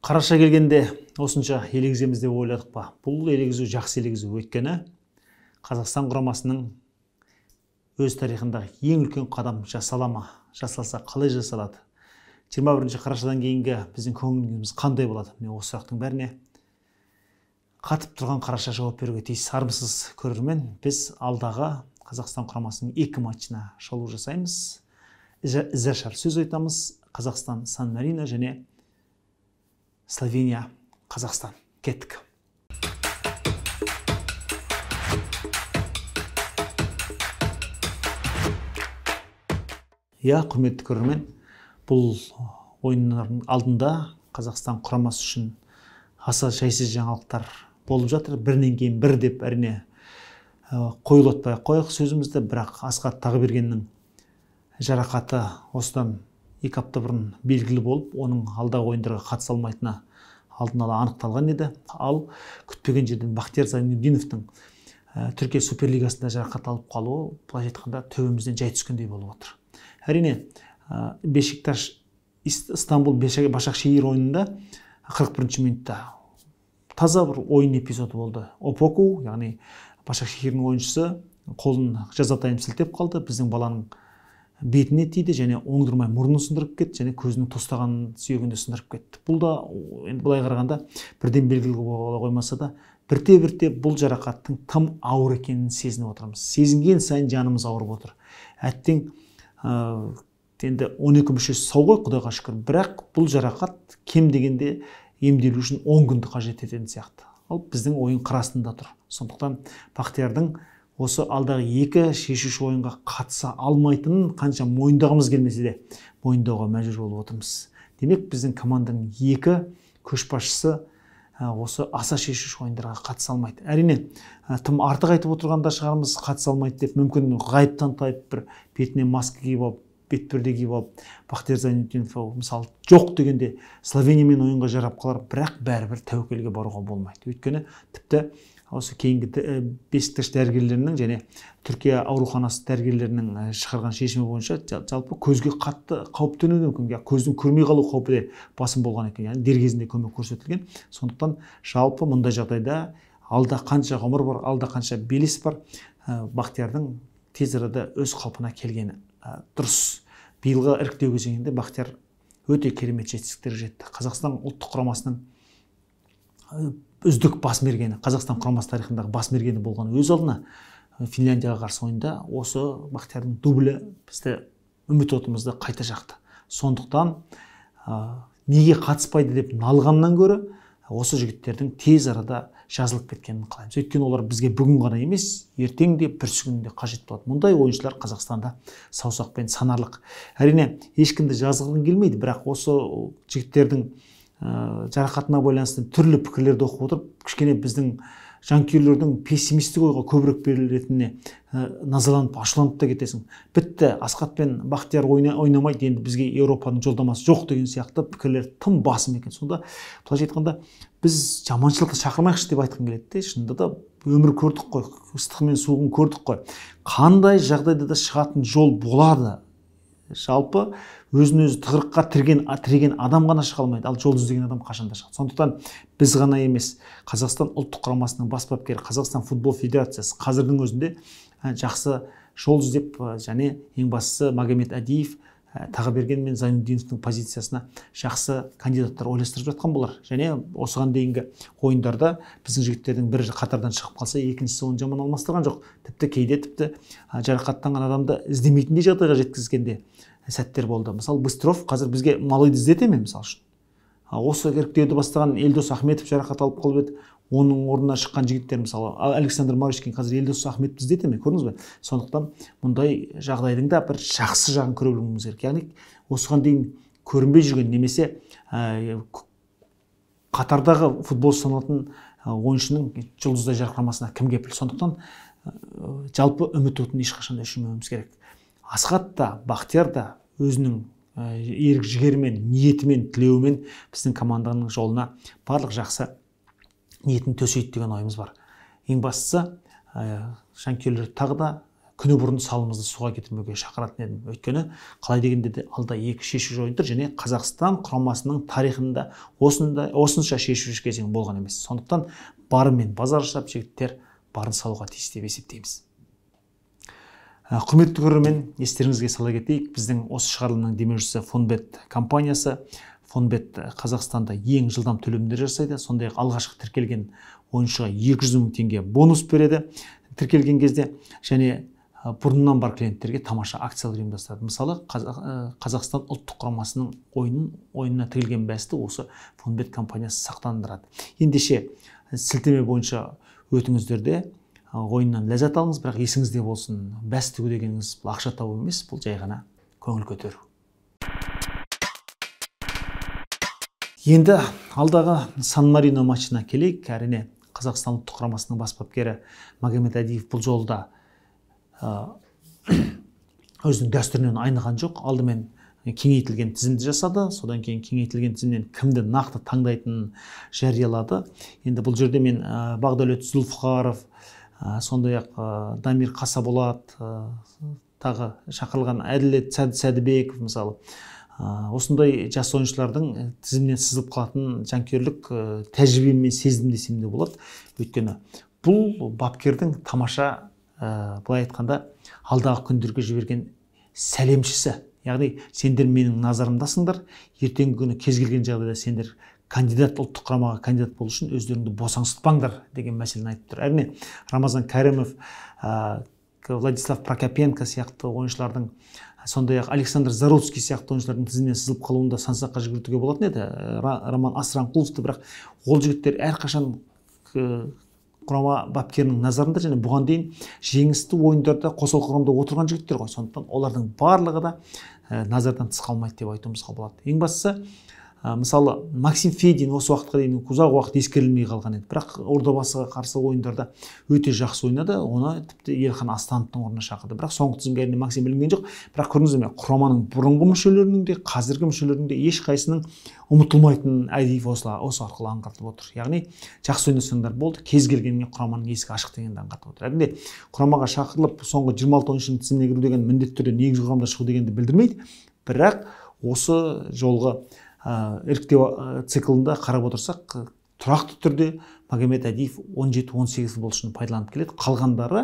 Қараша келгенде осынша елегіземіз деп ойладық па? Бұл елегізу жақсы елегізу, өйткені Қазақстан құрамасының өз тарихындағы ең үлкен қадам жасала ма? Жасалса қалай жасалады? 21 қарашадан кейінгі біздің көңіліміз қандай болады? Міне осы сұрақтың бәріне қатып тұрған қараша жауап беруге тиіс. Армысыз көрермен, біз алдағы Қазақстан құрамасының екі матчына шолу жасаймыз. Ізашар сөз айтамыз. Қазақстан Сан Марино және Словения Қазақстан. Кеттік. Иә, құрметті көрермен, бұл ойындардың алдында Қазақстан құрамасы үшін аса жайсыз жаңалықтар болып жатыр. Бірінен кейін бір деп әрине қойылатпай қояйық сөзімізді, бірақ Асхат Тағыбергеннің жарақаты осыдан 2 апта бұрын белгілі болып, оның алдағы ойындарға қатыса алмайтыны алдын ала анықталған еді. Ал күтпеген жерден Бақтияр Зайнутдиновтың Түркия Суперлигасында жарақат алып қалуы, былайша айтқанда, төбемізден жай түскендей болып отыр. Әрине, Бешикташ Истанбул Башакшехир ойынында 41 минутта таза бір ойын эпизоды болды. Опоку, яғни Башакшехирдің ойыншысы, қолын жазатайым сілтеп қалды, біздің баланың бетіне тиді және оңдырмай мұрнын сындырып кетті және көзінің тостаған сүйегін де сындырып кетті. Бұл да енді былай қарағанда бірден белгілі бола қоймаса да, бірте-бірте бұл жарақаттың тым ауыр екенін сезініп отырмыз. Сезінген сайын жанымыз ауырып отыр. Әттең енді 12 мүшесі сау ғой, Құдайға шүкір. Бірақ бұл жарақат кем дегенде емделу үшін 10 күнді қажет ететін сияқты. Ал біздің ойын қыр астында тұр. Сондықтан Бақтиярдың осы алдағы екі шешуші ойынға қатыса алмайтынын қанша мойындағымыз келмесе де мойындауға мәжбүр болып отырмыз. Демек, біздің команданың екі көшбасшысы осы аса шешуші ойындарға қатыса алмайды. Әрине, тым артық айтып отырғанда шығармыз, қатыса алмайды деп, мүмкін ғайыптан тайып бір бетіне маска киіп алып, бетперде киіп алып, Бақтияр Зайнутдинов мысалы жоқ дегенде Словениямен ойынға жарап қалар, бірақ бәрібір тәуекелге баруға болмайды. Өйткені тіпті осы кейінгі Бешикташ дәрігерлерінің және Түркия ауруханасы дәрігерлерінің шығарған шешімі бойынша жалпы көзге қатты қауіп төнуі мүмкін. Яғни көздің көрмей қалу қаупі де басым болған екен. Яғни дер кезінде көмек көрсетілген. Сондықтан жалпы мұндай жағдайда алда қанша ғұмыр бар, алда қанша белес бар, Бақтиярдың тез арада өз қалпына келгені дұрыс. Биылғы іріктеу кезеңінде Бақтияр өте керемет жетістіктерге жетті. Қазақстан ұлттық құрамасының үздік бас мергені, Қазақстан құрамасы тарихындағы бас мергені болған өз алдына Финляндияға қарсы ойында осы Бақтиярдың дублі бізді үміт отымызды қайта жақты. Сондықтан неге қатыспайды деп налғаннан гөрі осы жігіттердің тез арада жазылып кеткенін қалаймыз. Өйткені олар бізге бүгін ғана емес, ертең де, бүрсігүні де қажет болады. Мұндай ойыншылар Қазақстанда саусақпен санарлық. Әрине, ешкімді жазғың келмейді, бірақ осы жігіттердің жарақатына байланысты түрлі пікірлерді оқып отырып, кішкене біздің жанкүйерлердің пессимистік ойға көбірек берілетініне назаланып, ашуланып та кетесің. Бітті, Асхат пен Бақтияр ойнамайды, енді бізге Еуропаның жолдамасы жоқ деген сияқты пікірлер тым басым екен. Сонда былайша айтқанда біз жаманшылыққа шақырмайықшы деп айтқым келеді де, шынында да өмір көрдік қой, ыстығы мен суығын көрдік қой. Қандай жағдайда да шығатын жол болады. Жалпы өзін өзі тығырыққа тіреген адам ғана шыға алмайды, ал жол іздеген адам қашанда шығады. Сондықтан біз ғана емес, Қазақстан ұлттық құрамасының бас бапкері, Қазақстан футбол федерациясы қазірдің өзінде жақсы жол іздеп, және ең бастысы Магомед Адиев, Тағыберген мен Зайнутдиновтың позициясына жақсы кандидаттар ойластырып жатқан болар. Және осыған дейінгі ойындарда біздің жігіттердің бірі қатардан шығып қалса, екіншісі оны жаман алмастырған жоқ. Тіпті кейде тіпті жарақаттанған адамды іздемейтіндей жағдайға жеткізгенде сәттер болды. Мысалы, Быстров қазір бізге Малыйды іздете ме, мысалы үшін? Осы іріктеуді бастаған Елдос Ахметов жарақат алып қалып еді. Оның орнына шыққан жігіттер, мысалы, Александр Марочкин қазір Елдос Ахметовті іздете ме, көрдіңіз бе? Сондықтан мұндай жағдайдың да бір жақсы жағын көре білуіміз керек. Яғни осыған дейін көрінбей жүрген немесе қатардағы футболшы саналатын ойыншының жұлдыздай жарқырамасына кім кепіл? Сондықтан жалпы үміт отын ешқашан өшірмеуіміз керек. Асхат та, Бақтияр да өзінің ерік жігерімен, ниетімен, тілеуімен біздің команданың жолына барлық жақсы ниетін төсейді деген ойымыз бар. Ең бастысы, жанкүйерлер тағы да күні бұрын салымызды суға кетірмеуге шақыратын едім. Өйткені қалай дегенде де алда екі шешуші ойын тұр және Қазақстан құрамасының тарихында осынша шешуші кезең болған емес. Сондықтан барымен базар жасап, жігіттер барын салуға тиіс деп есептейміз. Құрметті көрермен, естеріңізге сала кетейік, біздің осы шығарылымның демеушісі Фонбет компаниясы. Фонбет Қазақстанда ең жылдам төлемдер жасайды. Сондай-ақ алғашқы тіркелген ойыншыға 200 мың теңге бонус береді тіркелген кезде, және бұрыннан бар клиенттерге тамаша акциялар ұйымдастырады. Мысалы, Қазақстан ұлттық құрамасының ойынына тігілген бәсті осы Фонбет компаниясы сақтандырады. Ендеше сілтеме бойынша өтіңіздер де ойыннан ләззат алыңыз, бірақ есіңізде болсын, бәс тігу дегеніңіз бұл ақша табу емес, бұл жай ғана көңіл көтеру. Енді алдағы Сан Марино матчына келейік. Әрине, Қазақстан ұлттық құрамасының бас бапкері Магомед Әдиев бұл жолы да өзінің дәстүрінен айныған жоқ. Алдымен кеңейтілген тізімді жасады, содан кейін кеңейтілген тізімнен кімді нақты таңдайтынын жариялады. Енді бұл жерде мен Бағдәулет Зүлфықаров, сондай-ақ Дамир Қасаболат, тағы шақырылған Әділет Сәдібеков, мысалы, осындай жас ойыншылардың тізімнен сызылып қалатын жанкүйерлік тәжірибемен сездім десем де болады. Өйткені бұл бапкердің тамаша, былай айтқанда, алдағы күндерге жіберген сәлемшісі. Яғни сендер менің назарымдасыңдар, ертеңгі күні кез келген жағдайда сендер кандидат, ұлттық құрамаға кандидат болу үшін өздеріңді босаңсытпаңдар деген мәселені айтып тұр. Әрине, Рамазан Кәрімов, Владислав Прокопенко сияқты ойыншылардың, сондай-ақ Александр Заруцкий сияқты ойыншылардың тізімнен сызылып қалуында сан-саққа жүгіртуге болатын еді. Роман Асранқұловты, бірақ ол жігіттер әрқашан құрама бапкерінің назарында және бұған дейін жеңісті ойындарда қосалқы құрамда отырған жігіттер ғой. Сондықтан олардың барлығы да назардан тыс қалмайды деп айтуымызға болады. Ең бастысы, мысалы, Максим Федин осы уақытқа дейін ұзақ уақыт ескерілмей қалған еді. Бірақ Ордабасыға қарсы ойындарда өте жақсы ойнады. Оны тіпті Елхан Астановтың орнына шақырды. Бірақ соңғы тізімге әрине Максим ілінген жоқ. Бірақ көрдіңіздер ме, құраманың бұрынғы мүшелерінің де, қазіргі мүшелерінің де ешқайсының ұмытылмайтынын Әдиев осы арқылы аңғартып отыр. Яғни жақсы ойнасаңдар болды, кез келгеніне құраманың есігі ашық дегенді аңғартып отыр. Әрине, құрамаға шақырылып соңғы 26 ойыншының тізіміне кіру деген міндетті түрде негізгі құрамда шығу дегенді білдірмейді. Бірақ осы жолғы іріктеу циклында қарап отырсақ, тұрақты түрде Магомед Әдиев 17-18 футболшыны пайдаланып келеді. Қалғандары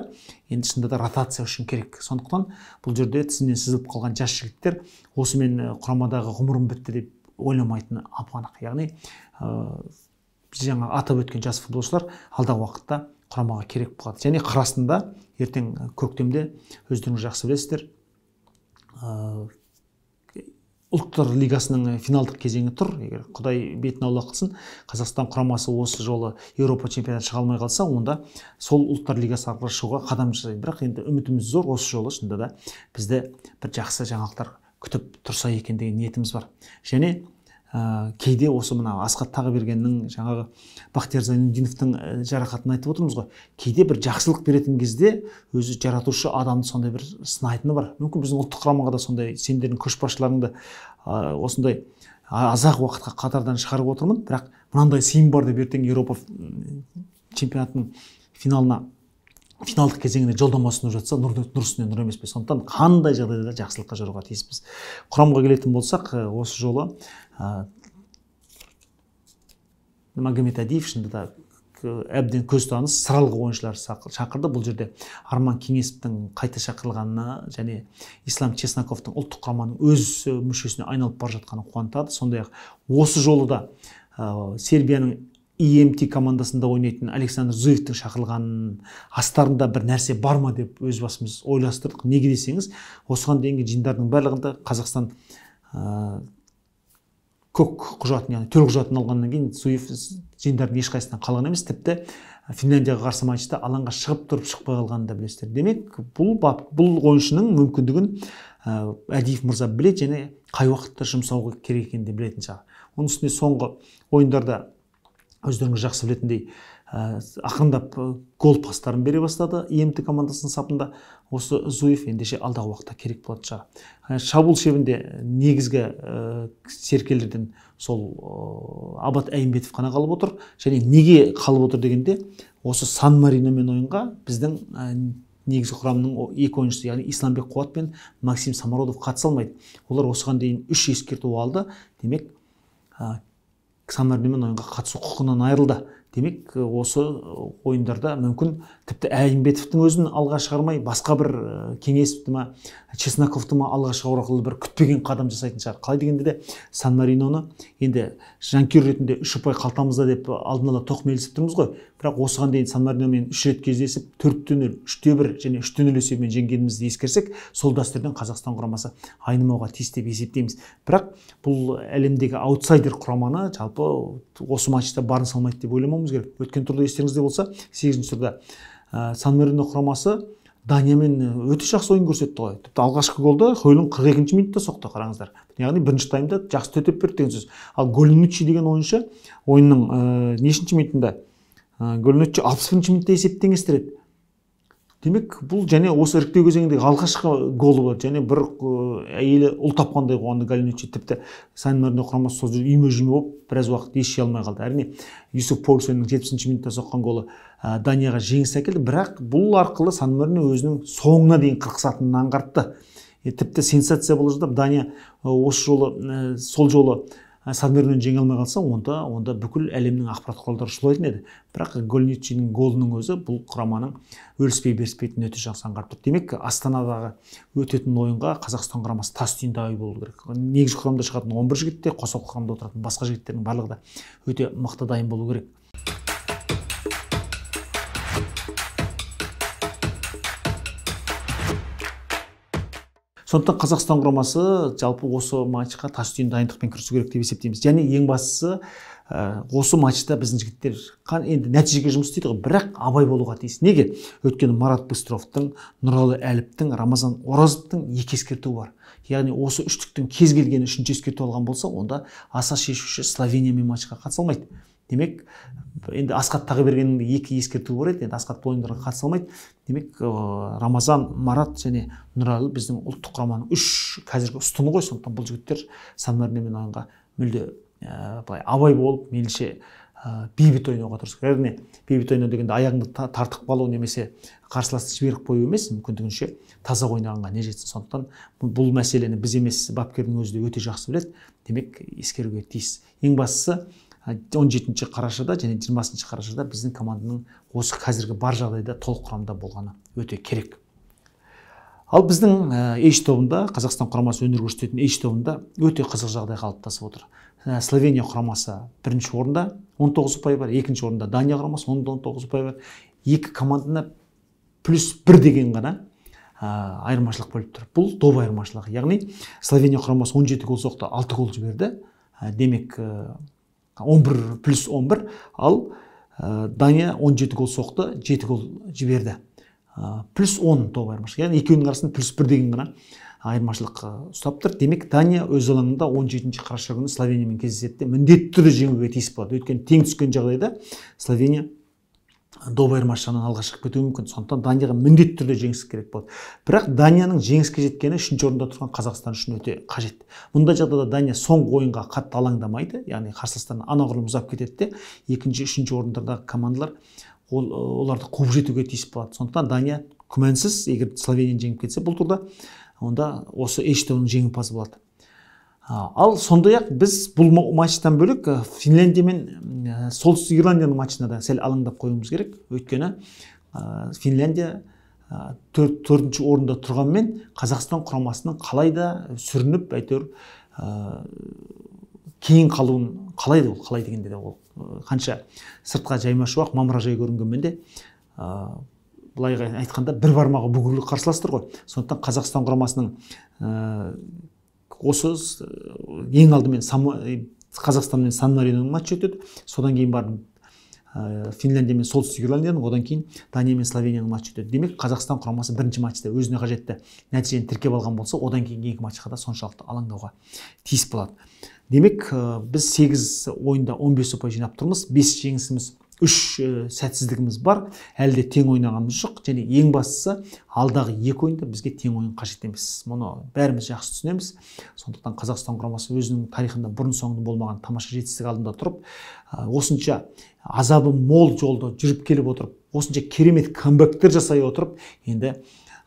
енді шынында да ротация үшін керек. Сондықтан бұл жерде тізімнен сызылып қалған жас жігіттер осымен құрамадағы ғұмырым бітті деп ойламайтыны ап-анық. Яғни біз жаңа атап өткен жас футболшылар алдағы уақытта құрамаға керек болады. Және қырасында ертең көктемде өздеріңіз жақсы білесіздер, Ұлттар лигасының финалдық кезеңі тұр. Егер Құдай бетін аулақ қылсын, Қазақстан құрамасы осы жолы Еуропа чемпионатына шыға алмай қалса, онда сол Ұлттар лигасы арқылы шығуға қадам жасайды. Бірақ енді үмітіміз зор, осы жолы шынында да бізді бір жақсы жаңалықтар күтіп тұрса екен деген ниетіміз бар. Және кейде осы мына Асхат Тағыбергеннің, жаңағы Бақтияр Зайнутдиновтың жарақатын айтып отырмыз ғой. Кейде бір жақсылық беретін кезде өзі жаратушы адамды сондай бір сынайтыны бар. Мүмкін біздің ұлттық құрамаға да сондай сендердің көшбасшыларыңды осындай азақ уақытқа қатардан шығарып отырмын, бірақ мынандай сыйым бар деп ертең Еуропа чемпионатының финалына, финалдық кезеңіне жолдама ұсынып жатса, нұр үстіне нұр емес пе? Сондықтан қандай жағдайда да жақсылыққа жоруға тиіспіз. Құрамға келетін болсақ, осы жолы Магомед Әдиев шынында да әбден көз таныс сыралғы ойыншылар шақырды. Бұл жерде Арман Кеңесовтің қайта шақырылғанына және Ислам Чесноковтың ұлттық құраманың өз мүшесіне айналып бара жатқаны қуантады. Сондай-ақ осы жолы да Сербияның ИМТ командасында ойнайтын Александр Зуевтің шақырылғанын астарында бір нәрсе бар ма деп өз басымыз ойластырдық. Неге десеңіз, осыған дейінгі жиындардың барлығында Қазақстан көк құжатын, яғни төл құжатын алғаннан кейін Зуев жиындардың ешқайсысынан қалған емес. Тіпті Финляндияға қарсы матчта алаңға шығып тұрып шықпай қалғанын да білесіздер. Демек, бұл ойыншының мүмкіндігін Әдиев мырза біледі және қай уақытта жұмсауға керек екенін де білетін шығар. Оның үстіне соңғы ойындарда өздеріңіз жақсы білетіндей ақырындап гол пастарын бере бастады ИМТ командасының сапында. Осы Зуев ендеше алдағы уақытта керек болатын шығар. Шабуыл шебінде негізгі серкелерден сол Абат Әйімбетов қана қалып отыр. Және неге қалып отыр дегенде, осы Сан Мариномен ойынға біздің негізгі құрамның 2 ойыншысы, яғни Исламбек Қуат пен Максим Самородов қатыса алмайды. Олар осыған дейін 3 ескерту алды. Демек, Сан Мариномен ойынға қатысу құқығынан айырылды. Демек, осы ойындарда мүмкін тіпті Әлімбетовтің өзін алға шығармай, басқа бір Кеңесовті ма, Чесноковты ма алға шығару арқылы бір күтпеген қадам жасайтын шығар. Қалай дегенде де Сан Мариноны енді жанкүйер ретінде 3 ұпай қалтамызда деп алдын ала тоқмейілсіп тұрмыз ғой. Бірақ осыған дейін Сан Мариномен 3 рет кездесіп, 4-0, 3-1 және 3-0 есебімен жеңгенімізді ескерсек, сол дәстүрден Қазақстан құрамасы айнымауға тиіс деп есептейміз. Бірақ бұл әлемдегі аутсайдер құраманы жалпы осы матчта барын салмайды деп ойламауымыз керек. Өткен турда естеріңізде болса, 8-ші турда Сан Марино құрамасы Даниямен өте жақсы ойын көрсетті ғой. Тіпті алғашқы голды Хойлун 42-ші минутта соқты, қараңыздар. Яғни бірінші таймда жақсы төтеп берді деген сөз. Ал Голнуччи деген ойыншы ойынның нешінші минутында? Голнуччи 61-ші минутта есепті теңестіреді. Демек, бұл және осы іріктеу кезеңіндегі алғашқы голы болады. Және бір әйелі ұл тапқандай қуанды Голнуччи. Тіпті Сан Марино құрамасы сол жерде үйме-жүйме болып біраз уақыт ес жия алмай қалды. Әрине, Юсуф Поульсеннің 70-ші минутта соққан голы Данияға жеңіс әкелді. Бірақ бұл арқылы Сан Марино өзінің соңына дейін қырқысатынын аңғартты. Тіпті сенсация болып жатып, Дания осы жолы, сол жолы Сан Мариноны жеңе алмай қалса, онда бүкіл әлемнің ақпарат құралдары шулайтын еді. Бірақ Голнуччиның голының өзі бұл құраманың өліспей беріспейтінін өте жақсы аңғарып тұр. Демек, Астанадағы өтетін ойынға Қазақстан құрамасы тас түйін дайын болу керек. Негізгі құрамда шығатын 11 жігіт те, қосалқы құрамда отыратын басқа жігіттердің барлығы да өте мықты дайын болу керек. Сондықтан Қазақстан құрамасы жалпы осы матчқа тас түйін дайындықпен кірісу керек деп есептейміз. Және ең бастысы, осы матчта біздің жігіттер енді нәтижеге жұмыс істейді ғой, бірақ абай болуға тиіс. Неге? Өйткені Марат Быстровтың, Нұралы Әліптің, Рамазан Оразовтың 2 ескертуі бар. Яғни осы үштіктің кез келгені үшінші ескерту алған болса, онда аса шешуші Словениямен матчқа қатыса алмайды. Демек, енді Асқат Тағыбергеннің 2 ескертуі бар еді, енді Асқат бұл ойындарға қатыса алмайды. Демек, Рамазан, Марат және Нұралы біздің ұлттық құраманың 3 қазіргі ұстыны ғой. Сондықтан бұл жігіттер Сан Мариномен ойынға мүлде былай абай болып, мейлінше бейбіт ойнауға тырысу керек. Әрине, бейбіт ойнау дегенде аяғыңды тартып қалу немесе қарсыласты жіберіп қою емес, мүмкіндігінше таза ойнағанға не жетсін. Сондықтан бұл мәселені біз емес, бапкердің өзі де өте жақсы біледі. Демек, ескеруге тиіс. Ең бастысы, 17 қарашада және 20 қарашада біздің команданың осы қазіргі бар жағдайда толық құрамда болғаны өте керек. Ал біздің H тобында, Қазақстан құрамасы өнер көрсететін H тобында өте қызық жағдай қалыптасып отыр. Словения құрамасы бірінші орында 19 ұпай бар, екінші орында Дания құрамасы 19 ұпай бар. Екі команданы плюс 1 деген ғана айырмашылық бөліп тұр. Бұл доп айырмашылығы. Яғни Словения құрамасы 17 гол соқты, 6 гол жіберді. Демек, 11 плюс 11, ал Дания 17 гол соқты, 7 гол жіберді. Плюс 10 доп айырмашылық. Яғни екеуінің арасында плюс 1 деген ғана айырмашылық ұстап тұр. Демек, Дания өз алаңында 17 қараша күні Словениямен кездеседі де, міндетті түрде жеңуге тиіс болады. Өйткені тең түскен жағдайда Словения доп айырмашылығынан алға шығып кетуі мүмкін. Сондықтан Данияға міндетті түрде жеңіс керек болады. Бірақ Данияның жеңіске жеткені 3-ші орында тұрған Қазақстан үшін өте қажет. Мұндай жағдайда Дания соңғы ойынға қатты алаңдамайды, яғни қарсыластарынан анағұрлым ұзап кетеді де, екінші, үшінші орындардағы командалар оларды қуып жетуге тиіс болады. Сондықтан Дания күмәнсіз, егер Словенияны жеңіп кетсе бұл турда, онда осы H тобының жеңімпазы болады. Ал сондай-ақ біз бұл матчтан бөлек Финляндия мен Солтүстік Ирландияның матчына да сәл алаңдап қоюымыз керек. Өйткені Финляндия төртінші орында тұрғанмен Қазақстан құрамасының қалай да сүрініп, әйтеуір кейін қалуын қалайды ол, қалай дегенде де ол қанша сыртқа жайма шуақ, мамыражай көрінгенмен де, былай айтқанда бір бармағы бүгірлік қарсыластыр ғой. Сондықтан Қазақстан құрамасының осы ең алдымен Қазақстан мен Сан Мариноның матчы өтеді. Содан кейін барып Финляндия мен Солтүстік Ирландияның, одан кейін Дания мен Словенияның матчы өтеді. Демек, Қазақстан құрамасы бірінші матчта өзіне қажетті нәтижені тіркеп алған болса, одан кейінгі екі матчқа да соншалықты алаңдауға тиіс болады. Демек, біз 8 ойында 15 ұпай жинап тұрмыз. 5 жеңісіміз, 3 сәтсіздігіміз бар, әлі де тең ойнағанымыз жоқ. Және ең бастысы, алдағы 2 ойында бізге тең ойын қажет емес. Мұны бәріміз жақсы түсінеміз. Сондықтан Қазақстан құрамасы өзінің тарихында бұрын соңды болмаған тамаша жетістік алдында тұрып, осынша азабы мол жолда жүріп келіп отырып, осынша керемет камбэктер жасай отырып, енді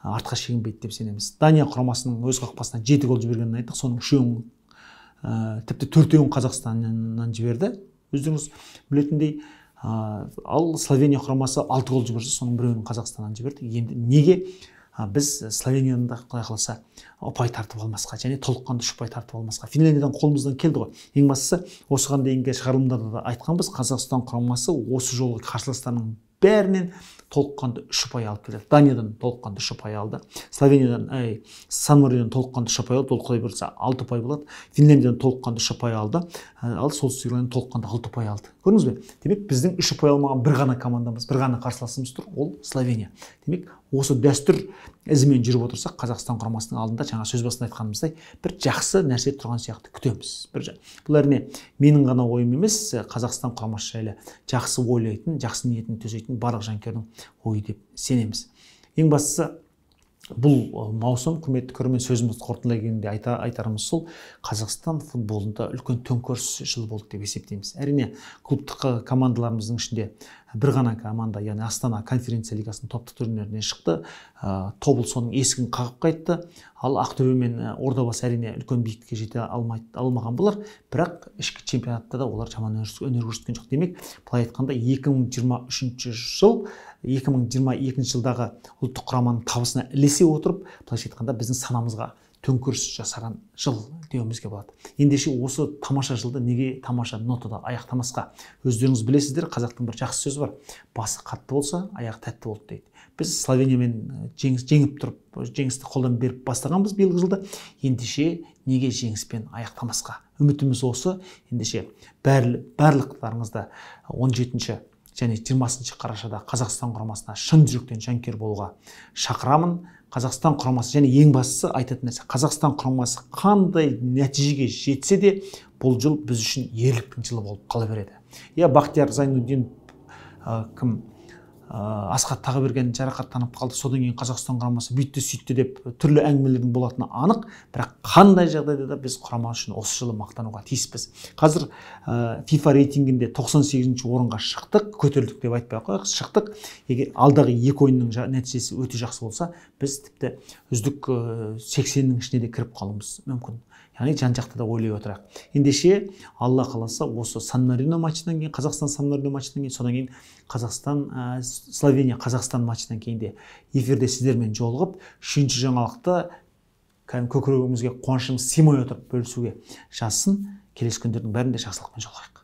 артқа шегінбейді деп сенеміз. Дания құрамасының өз қақпасына 7 гол жібергенін айттық. Соның 3-еуін, тіпті 4-еуін Қазақстаннан жіберді. Өздеріңіз білетіндей. Ал Словения құрамасы 6 гол жіберсе, соның біреуін Қазақстаннан жіберді. Енді неге біз Словенияны да құдай қаласа ұпай тартып алмасқа және толыққанды 3 ұпай тартып алмасқа? Финляндиядан қолымыздан келді ғой. Ең бастысы, осыған дейінгі шығарылымдарда да айтқанбыз, Қазақстан құрамасы осы жолғы қарсыластарының бәрінен толыққанды 3 ұпай алып келеді. Даниядан толыққанды 3 ұпай алды, Словениядан, Сан Маринодан толыққанды 3 ұпай алды, ол құдай бұйыртса 6 ұпай болады. Финляндиядан толыққанды 3 ұпай алды, ал Солтүстік Ирландиядан толыққанды 6 ұпай алды. Көрдіңіз бе? Демек, біздің 3 ұпай алмаған бір ғана командамыз, бір ғана қарсыласымыз тұр, ол Словения. Демек, осы дәстүр ізімен жүріп отырсақ, Қазақстан құрамасының алдында жаңа сөз басында айтқанымыздай бір жақсы нәрсе тұрған сияқты күтеміз. Бұл әрине менің ғана ойым емес, Қазақстан құрамасы жайлы жақсы ойлайтын, жақсы ниетін төсейтін барлық жанкүйердің ойы деп сенеміз. Ең бастысы, бұл маусым, құрметті көрермен, сөзімізді қорытындылай келгенде айтарымыз сол, Қазақстан футболында үлкен төңкеріс жылы болды деп есептейміз. Әрине, клубтық командаларымыздың ішінде бір ғана команда, яғни Астана конференция лигасының топтық турнирінен шықты. Тобыл соның есігін қағып қайтты. Ал Ақтөбе мен Ордабасы әрине үлкен биіктікке жете алмаған болар, бірақ ішкі чемпионатта да олар жаман өнер көрсеткен жоқ. Демек, былай айтқанда 2023 жыл 2022 жылдағы ұлттық құраманың табысына ілесе отырып, былайша айтқанда біздің санамызға төңкеріс жасаған жыл деуімізге болады. Ендеше осы тамаша жылды неге тамаша нотада аяқтамасқа? Өздеріңіз білесіздер, қазақтың бір жақсы сөзі бар. Басы қатты болса, аяғы тәтті болды дейді. Біз Словениямен жеңіп тұрып, жеңісті қолдан беріп бастағанбыз биылғы жылда. Ендеше неге жеңіспен аяқтамасқа? Үмітіміз осы. Ендеше барлықтарыңызды 17 және 20 қарашада Қазақстан құрамасына шын жүректен жанкүйер болуға шақырамын. Қазақстан құрамасы және ең бастысы айтатын нәрсе, Қазақстан құрамасы қандай нәтижеге жетсе де, бұл жыл біз үшін ерліктің жылы болып қала береді. Иә, Бақтияр Зайнуддин кім Асхат Тағыберген жарақаттанып қалды, содан кейін Қазақстан құрамасы бүйтті сөйтті деп түрлі әңгімелердің болатыны анық, бірақ қандай жағдайда да біз құрама үшін осы жылы мақтануға тиіспіз. Қазір FIFA рейтингінде 98-ші орынға шықтық, көтерілдік деп айтпай ақ қояйық, шықтық. Егер алдағы екі ойынның нәтижесі өте жақсы болса, біз тіпті үздік 80-нің ішіне де кіріп қалуымыз мүмкін. Яғни жан-жақты да ойлай отырайық. Ендеше Алла қаласа осы Сан Марино матчынан кейін, Қазақстан Сан Марино матчынан кейін, содан кейін Қазақстан Словения Қазақстан матчынан кейін де эфирде сіздермен жолығып, үшінші жаңалықты кәдімгі көкірегімізге қуанышымыз сыймай отырып бөлісуге жазсын. Келесі күндердің бәрінде жақсылықпен жолығайық.